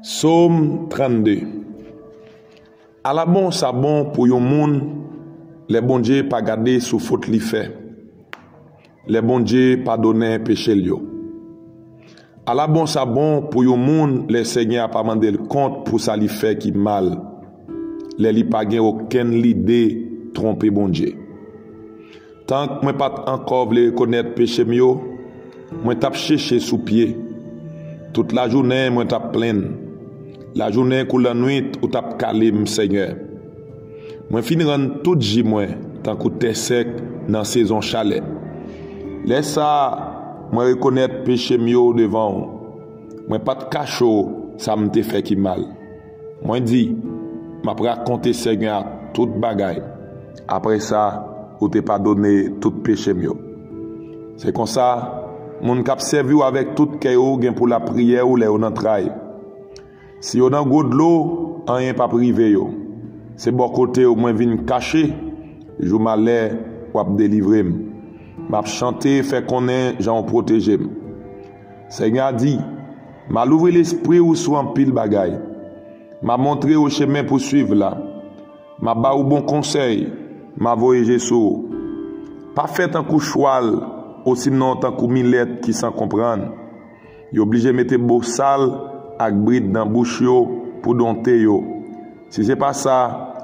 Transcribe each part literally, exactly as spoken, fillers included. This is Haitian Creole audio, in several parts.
Sòm trannde. Ala bon sa bon pou yon moun lè Bondye pa gade sou fot li fè, lè Bondye padonnen peche l yo. Ala bon sa bon pou yon moun lè Senyè a pa mande l kont pou sa li fè ki mal, lè li pa gen okenn lide twonpe Bondye. Tank mwen pa t ankò vle rekonèt peche m yo, mwen t ap cheche sou pye. Tout lajounen mwen t ap plenn. Lajounen kou lannwit ou t ap kale m, Senyè. Mwen fin rann tout ji mwen tankou tè sèk nan sezon chalè. Lè sa a, mwen rekonèt peche m yo devan w. Mwen pa t kache w sa m te fè ki mal. Mwen di, m ap rakonte Senyè a tout bagay. Apre sa, ou te padone tout peche m yo. Se konsa, moun k ap sèvi w avèk tout kè yo gen pou lapriyè w lè yo nan tray. Si yo nan gwo dlo, anyen p ap rive yo. Se bò kote w mwen vin kache, jou malè w ap delivre m. M ap chante, fè konnen jan w pwoteje m. Senyè a di, m a louvri lespri w sou anpil bagay. M a montre w chemen pou swiv la. M a ba w bon konsèy, m a voye je sou w. Pa fè tankou chwal, osinon tankou milèt ki san konprann. Yo oblije mete bosal ak brit nan bouch yo pou donte yo. Si se pa sa,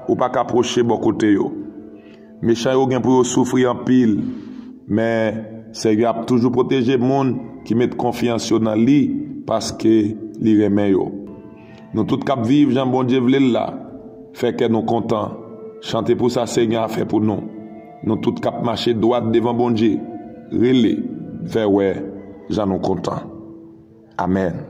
ou pa ka pwoche bò kote yo. Mechan yo gen pou yo soufri anpil, men Senyè ap toujou pwoteje moun ki met konfyans yo nan li, paske li renmen yo. Nou tout k ap viv jan Bondye vle l la, fè kè nou kontan, chante pou sa Senyè a fè pou nou. Nou tout k ap mache dwat devan Bondye, rele, fè wè jan nou kontan. Amèn.